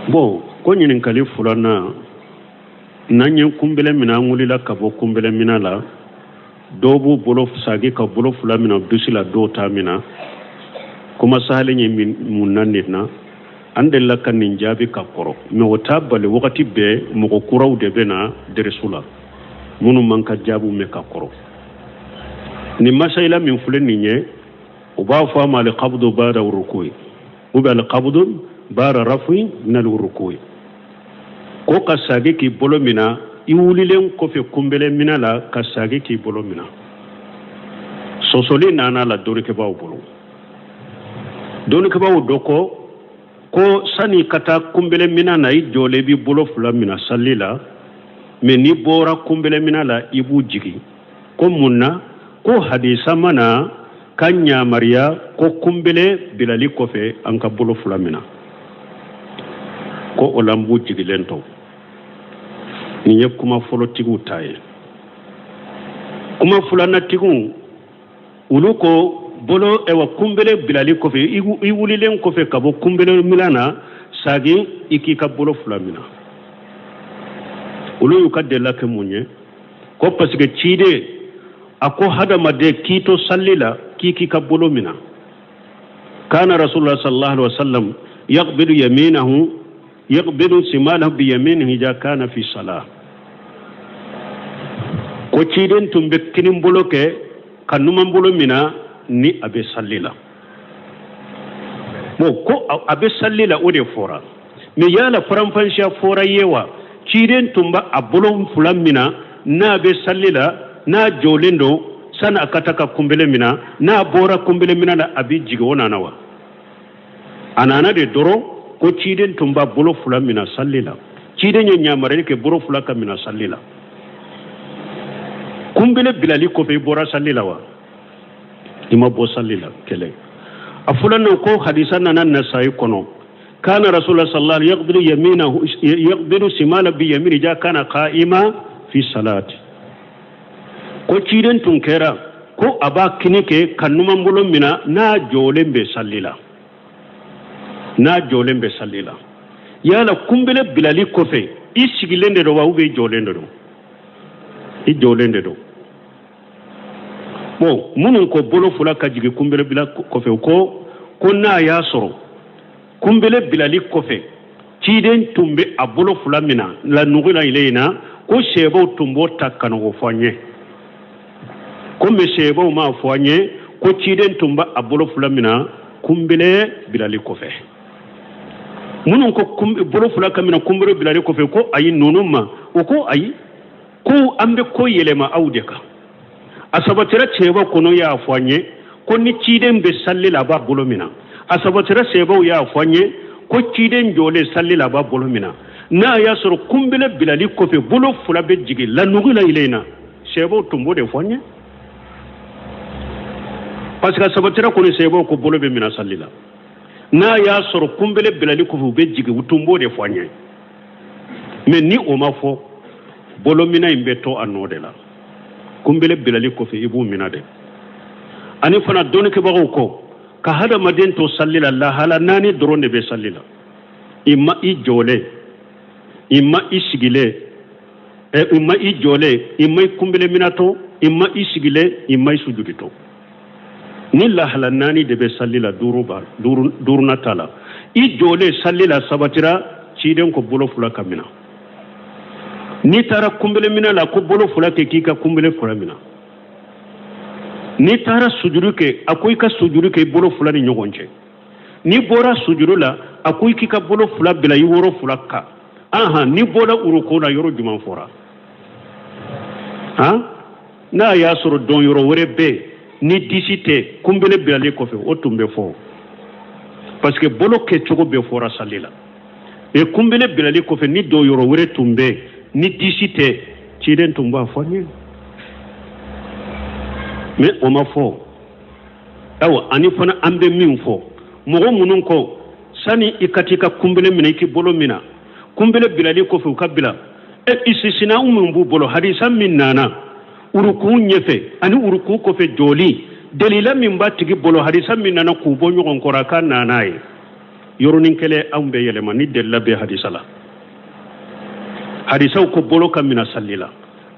Bon, ko ɲininkali filanan, n'an ye kunbele minɛ, an wulila ka bɔ kunbele minɛ la, dɔw b'u bolo sagi ka bolo fila minɛ dusi la, dɔw t'a minɛ. Kuma sahalen ye mun na nin na? An delila ka nin jaabi ka kɔrɔ, mais o t'a bali wagati bɛɛ mɔgɔ kuraw de bɛ na dɛrɛsu la minnu man ka jaabiw mɛn ka kɔrɔ. Nin masayila min filɛ nin ye, u b'a fɔ a ma alikabdu baada rukuyi ou bien alikabdu baada rafi minal rukuyi, ko ka sagi k'i bolo mina i wulilen kɔfɛ kunbele mina la, ka sagi k'i bolo mina. Sɔsɔli nana la dɔnnikɛbaaw bolo. Dɔnnikɛbaaw dɔ ko sani ka taa kunbele mina na, i jɔlen b'i bolo fila mina sali la, mais n'i bɔra kunbele mina la, i b'u jigin. Ko mun na? Ko hadisa ma na ka ɲamariya ko kunbele bilali kɔfɛ an ka bolo fila mina, ko o la an b'u jigilen to. Nin ye kuma fɔlɔtigiw ta ye. Kuma filanatigiw, olu ko bolo ɛwa kunbele bilali kɔfɛ, i wulilen kɔfɛ ka bɔ kunbele mina na, sagi i k'i ka bolo fila mina. Olu y'u ka delila kɛ mun ye? Ko parce que ciden a ko hadamaden k'i to salli la, k'i k'i ka bolo mina. Kana rasulullah sallallahu alaihi wasallam yaqbidu yaminahu yaqbidu simalahu bi yaminihi ja kana fi salah. Ko ciden tun bɛ kinin bolo kɛ ka numan bolo mina ni a bɛ salli la. Bon, ko a bɛ salli la, o de fɔra, mais yala faranfansiya fɔra ye wa? Ciden tun b'a a bolo fila mina n'a bɛ salli la, n'a jɔlen don sani a ka taa ka kunbele mina, n'a bɔra kunbele mina la, a bɛ jigin, o nana wa? A nana de dɔrɔn ko ciden tun b'a bolo fila mina salli la. Ciden ye ɲamarili kɛ bolo fila ka mina salli la. Kunbele bilali kɔfɛ, i bɔra salli la wa? I ma bɔ salli la. Kɛlɛ a filanan, ko hadisa nana Nasayi kɔnɔ, kana rasulullah sallallahu alaihi yaqbidu yaminahu yaqbidu simala bi yamini ja kana qa'ima fi salati. Ko ciden tun kɛra ko a b'a kini kɛ ka numan bolo mina n'a jɔlen bɛ salli la, n'a jɔlen bɛ salli la. Yala kunbele bilali kɔfɛ, i sigilen de don wa, ou bien i jɔlen de don? I jɔlen de don. Bon, minnu ko bolo fila ka jigin kunbele bila kɔfɛ, ko n'a y'a sɔrɔ kunbele bilali kɔfɛ ciden tun bɛ a bolo fila mina la nugula ilayna, ko sɛbɛw tun b'o ta ka n'o fɔ an ye. Komi sɛbɛw m'a fɔ an ye ko ciden tun b'a a bolo fila mina kunbele bilali kɔfɛ, minnu ko bolo fila ka mina kunbele bilali kɔfɛ, ko ayi, ninnu ma o ko ayi, ko an bɛ ko yɛlɛma aw de kan. A sabatira cɛba kɔnɔ y'a fɔ an ye ko ni ciden bɛ salli la, a b'a bolo mina. A sabatira sɛbɛw y'a fɔ an ye ko ciden jɔlen salli la, a b'a bolo mina. N'a y'a sɔrɔ kunbele bilali kɔfɛ bolo fila bɛ jigin la nugula ilayna, sɛbɛw tun b'o de fɔ an ye, parce que a sabatira kɔni sɛbɛw ko bolo bɛ mina salli la, n'a y'a sɔrɔ kunbele bilali kɔfɛ u bɛ jigin, u tun b'o de fɔ an ye. Mais ni o ma fɔ, bolo mina in bɛ to a nɔ de la. Kunbele bilali kɔfɛ, i b'u mina de. Ani fana dɔnnikɛbagaw ko ka hadamaden to salli la, lahala naani dɔrɔn de bɛ salli la: i ma i jɔlen, i ma i sigilen, i ma i jɔlen, i ma i kunbele minatɔ, i ma i sigilen, i ma i sujuditɔ. Ni lahala naani de bɛ salli la, duuru ba duuruna ta la. I jɔlen salli la, sabatira ciden ko bolo fila ka mina. N'i taara kunbele mina la, ko bolo fila kɛ k'i ka kunbele fila mina. N'i taara sujuru kɛ, a ko i ka sujuru kɛ i bolo fila ni ɲɔgɔn cɛ. N'i bɔra sujuru la, a ko i k'i ka bolo fila bila i woro fila kan. Ahan, n'i bɔra uruko la, yɔrɔ jumɛn fɔra? Han, n'a y'a sɔrɔ dɔn yɔrɔ wɛrɛ bɛ yen ni disi tɛ kunbele bilalen kɔfɛ, o tun bɛ fɔ, parce que bolo kɛcogo bɛɛ fɔra sali la. E kunbele bilali kɔfɛ, ni dɔn yɔrɔ wɛrɛ tun bɛ ni disi tɛ, ciden tun b'a fɔ n ye, mais o ma fɔ. Ayiwa, ani fana an bɛ min fɔ mɔgɔ minnu ko sani i ka t'i ka kunbele minɛ, i k'i bolo minɛ kunbele bilali kɔfɛ, u ka bila e isisina min b'u bolo, hadisa min nana urukun ɲɛfɛ ani urukun kɔfɛ jɔli, delila min b'a tigi bolo, hadisa min nana k'u bɔ ɲɔgɔn kɔrɔ, a ka nana ye. Yɔrɔnin kelen anw bɛ yɛlɛma ni delila bɛ hadisa la. Hadisaw ko bolo ka mina sali la.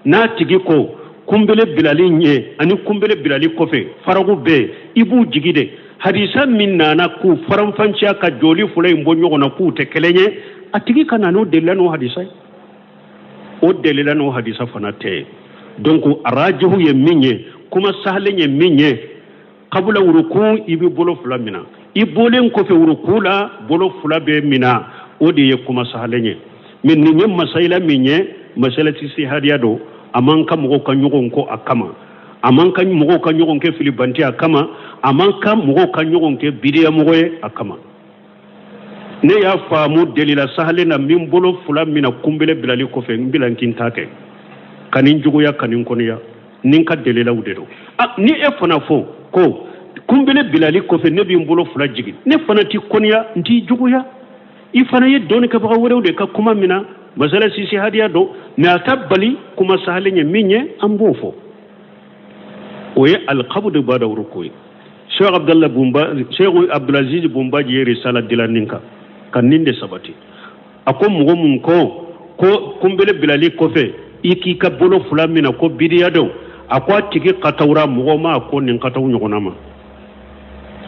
N'a tigi ko kunbele bilali ɲɛ ani kunbele bilali kɔfɛ faraku bɛ yen, i b'u jigi de. Hadisa min nana k'u faranfanciya ka jɔli fila in bɔ ɲɔgɔn na k'u tɛ kelen ye, a tigi ka na n'o delila n'o hadisa ye. O delila n'o hadisa fana tɛ. Donc arajihu ye min ye, kuma sahalen ye min ye, kabula wuruku i bɛ bolo fila mina, i bɔlen kɔfɛ wuruku la bolo fila bɛ mina, o de ye kuma sahalen ye. Mais nin ye masayila min ye, masayila ijtihadiya don, a man kan mɔgɔw ka ɲɔgɔn kɔ a kama, a man kan mɔgɔw ka ɲɔgɔn kɛ filibanti a kama, a man kan mɔgɔw ka ɲɔgɔn kɛ bidiyamɔgɔ ye a kama. Ne y'a faamu delila sahalen na min bolo fila mina kunbele bilali kɔfɛ, n bila n k'i ta kɛ ka nin juguya ka nin kɔniya ni n ka delilaw de don. Ni e fana fɔ ko kunbele bilali kɔfɛ ne bɛ n bolo fila jigin, ne fana t'i kɔniya, n t'i juguya. I fana ye dɔnnikɛbaga wɛrɛw de ka kuma mina, masala ijtihadiya don, mais a ta bali kuma sahalen ye min ye, an b'o fɔ. O ye alqabdu bada ruku ye. Cheikh Abdallah Bumba, Cheikh Abdulaziz Bumbaji ye risala dilan nin kan ka nin de sabati. A ko mɔgɔ mun ko ko kunbele bilali kɔfɛ i k'i ka bolo fila mina ko bidiya don, a ko a tigi katawura mɔgɔ ma ko nin kataw ɲɔgɔnna ma.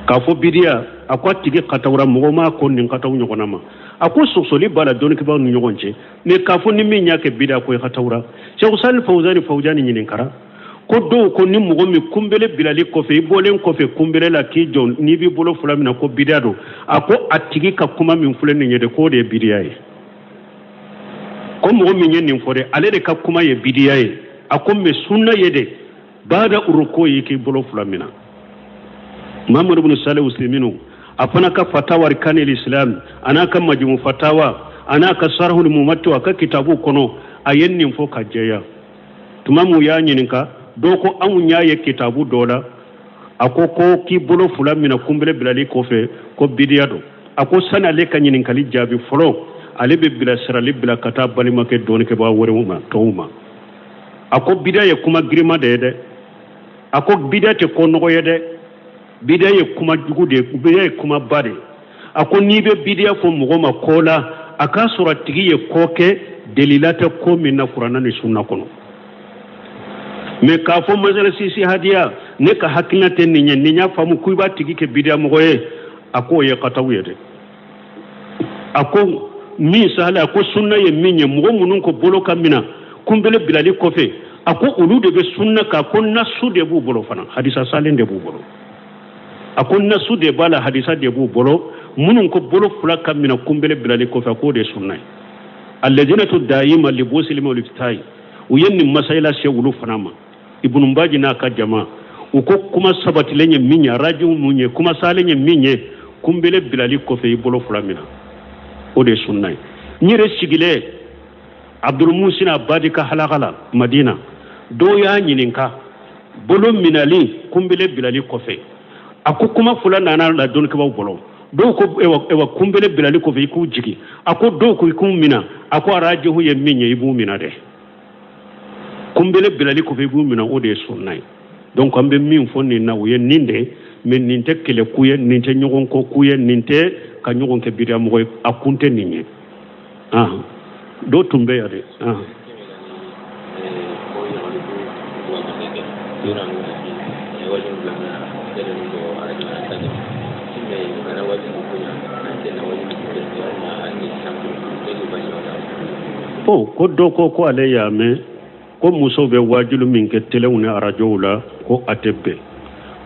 K'a fɔ bidiya, a ko a tigi katawura mɔgɔ ma ko nin kataw ɲɔgɔnna ma. A ko sɔsɔli b'a la dɔnnikɛbaaw ni ɲɔgɔn cɛ, mais k'a fɔ ni min y'a kɛ bidiya ko i katawura. Cheikh Salih Fawzani Fawzani ɲininkara ko dɔw ko ni mɔgɔ min kunbele bilali kɔfɛ, i bɔlen kɔfɛ kunbele la k'i jɔ n'i b'i bolo fila minɛ ko bidiya don, a ko a tigi ka kuma min filɛ nin ye de, k'o de ye bidiya ye. Ko mɔgɔ min ye nin fɔ de, ale de ka kuma ye bidiya ye. A ko mais sunna ye de bada uruko y'i k'i bolo fila minɛ. Muhammadu bin Salih Usaymin a fana ka fatawa arkanil islam a n'a ka majmu fatawa a n'a ka sarhul mumatti a ka kitabu kɔnɔ, a ye nin fɔ ka jɛya. Tuma mun y'a ɲininka, dɔw ko anw y'a ye kitabu dɔ la, a ko ko k'i bolo fila minɛ kunbele bilali kɔfɛ ko bidiya don. A ko sani ale ka ɲininkali jaabi fɔlɔ, ale bɛ bilasirali bila ka taa balimakɛ dɔnnikɛbaga wɛrɛw ma, tɔw ma. A ko bidiya ye kuma girinma de ye dɛ, a ko bidiya tɛ ko nɔgɔ ye dɛ, bidiya ye kuma jugu de ye, bidiya ye kumaba de ye. A ko n'i bɛ bidiya fɔ mɔgɔ ma ko la, a k'a sɔrɔ a tigi ye ko kɛ delila tɛ ko min na kuranna ni sunna kɔnɔ. Mais k'a fɔ masala ijtihadiya ne ka hakilina tɛ nin ye, nin y'a faamu ko i b'a tigi kɛ bidiya mɔgɔ ye, a k'o ye kataw ye dɛ. A ko min sahala, a ko sunna ye min ye, mɔgɔ minnu ko bolo ka mina kunbele bilali kɔfɛ, a ko olu de bɛ sunna kan, ko nasu de b'u bolo fana, hadisa salen de b'u bolo. A ko nasu de b'a la, hadisa de b'u bolo, minnu ko bolo fila ka mina kunbele bilali kɔfɛ, k'o de ye sunna ye. Alladinatu dayima li busilima wal iftayi, u ye nin masayila se olu fana ma. Ibnu Baji n'a ka jama, u ko kuma sabatilen ye min ye, arajiw mun ye, kuma salen ye min ye, kunbele bilali kɔfɛ i bolo fila mina, o de ye sunna ye. N yɛrɛ sigilen Abdul Musin Abadi ka halaka la Madina, dɔw y'a ɲininka bolo minali kunbele bilali kɔfɛ, a ko kuma fila nana la dɔnnikɛbaaw bolo, dɔw ko ewa kunbele bilali kɔfɛ i k'u jigin, a ko dɔw ko i k'u mina, a ko arajihu ye min ye i b'u mina dɛ, kunbele bilali kɔfɛ i b'u mina, o de ye sunna ye. Donc an bɛ min fɔ nin na, o ye nin de, mais nin tɛ kɛlɛku ye, nin tɛ ɲɔgɔn kɔ ku ye, nin tɛ ka ɲɔgɔn kɛ bidiya mɔgɔ ye, a kun tɛ nin ye. Dɔw tun bɛ yan dɛ. Ko dɔ ko ko ale y'a mɛn ko musow bɛ waajuli min kɛ telew ni arajow la ko a tɛ bɛn.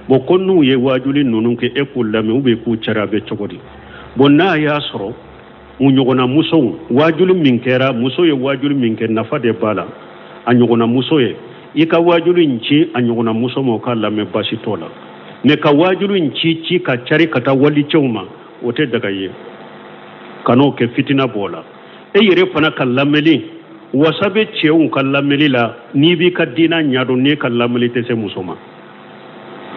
Bon ko n'u ye waajuli ninnu kɛ e k'u lamɛn ou bien k'u cari a bɛ cogo di? Bon n'a y'a sɔrɔ u ɲɔgɔnna musow waajuli min kɛra, muso ye waajuli min kɛ nafa de b'a la, a ɲɔgɔnna muso ye i ka waajuli in ci a ɲɔgɔnna muso ma o k'a lamɛn baasi t'o la. Mais ka waajuli in ci ci ka cari ka taa walicɛw ma, o tɛ daga ye, kan'o kɛ fitina b'o la. E yɛrɛ fana ka lamɛnni wasa bɛ cɛw ka lamɛnni la, n'i b'i ka diina ɲɛdɔn, n'i ka lamɛnni tɛ se muso ma.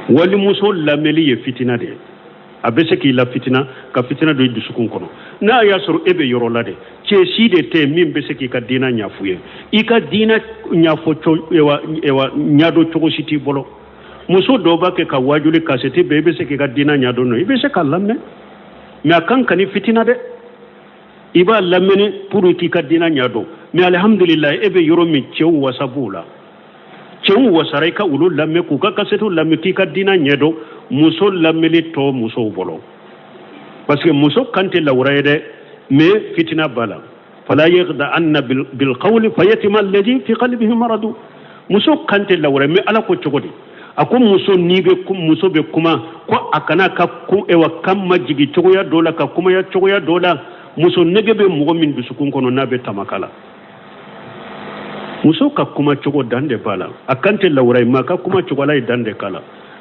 Walimuso lamɛnni ye fitina de ye, a bɛ se k'i la fitina, ka fitina don i dusukun kɔnɔ. N'a y'a sɔrɔ e bɛ yɔrɔ la de, cɛ si de tɛ min bɛ se k'i ka diina ɲɛf'u ye, i ka diina ɲɛfɔ ɲɛdɔn cogo si t'i bolo. Muso dɔw b'a kɛ ka waajuli kasɛti bɛɛ, i bɛ se k'i ka diina ɲɛdɔn n'o ye, i bɛ se k'a lamɛn. Mais a kan kan'i fitina dɛ. I b'a lamɛnni pour k'i ka diina ɲɛ dɔn. Mais alihamudulila, e bɛ yɔrɔ min, cɛw wasa b'u la, cɛw wasara, i ka olu lamɛn, k'u ka kasɛtiw lamɛn, k'i ka diina ɲɛ dɔn. Muso lamɛnni to musow bolo, parce que muso kan tɛ lawura ye dɛ, mais fitina b'a la. Fala yakhda'anna bilqawli fayatma alladhi fi qalbihi maradu. Muso kan tɛ lawura, mais Ala ko cogo di? A ko muso, n'i bɛ muso bɛ kuma, ko a kana ka ewa kan majigi cogoya dɔ la, ka kumaya cogoya dɔ la. Muso nege bɛ mɔgɔ min dusukun kɔnɔ, n'a bɛ tamaka la, muso ka kuma cogo dan de b'a la. A kan tɛ lawura ye, mais a ka kuma cogo, Ala ye dan de k'a la.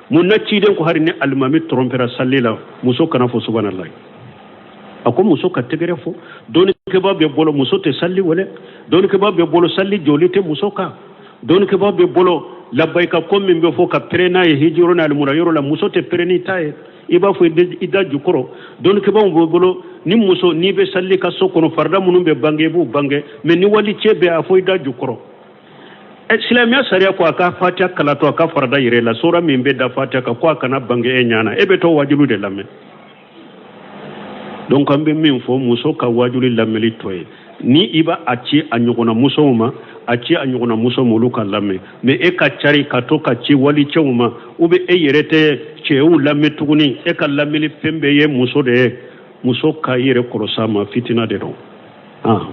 Mun na ciden ko hari ni alimami tɔrɔnpera sali la, muso kana fɔ subhanallah? A ko muso ka tɛgɛrɛ fɔ. Dɔnnikɛbaa bɛ bolo, muso tɛ sali wele. Dɔnnikɛbaa bɛ bolo, sali jɔli tɛ muso kan. Dɔnnikɛbaa bɛ bolo, labayika ko min bɛ fɔ ka pɛrɛn n'a ye hijiyɔrɔ ni alimura yɔrɔ la, muso tɛ pɛrɛn n'i ta ye, i b'a fɔ i da jukɔrɔ. Dɔnnikɛbaaw bɛ bolo, ni muso n'i bɛ sali ka so kɔnɔ, farida minnu bɛ bange, i b'u bange, mais ni wali cɛ bɛ, a fɔ i da jukɔrɔ. Silamɛya sariya ko a ka fatiya kalatɔ, a ka farida yɛrɛ la, sora min bɛ da fatiya kan, ko a kana bange e ɲɛ na. E bɛ to wajulu de lamɛn. Donc an bɛ min fɔ, muso ka wajuli lamɛnli to ye. Ni i b'a a ci a ɲɔgɔnna musow ma, a ci a ɲɔgɔnna musow ma, olu ka lamɛn. Mais e ka cari ka to ka ci wali cɛw ma, ou bien e yɛrɛ tɛ cɛw lamɛn tuguni, e ka lamɛnni fɛn bɛɛ ye muso de ye, muso ka i yɛrɛ kɔrɔsa ma, fitina de don. Ah.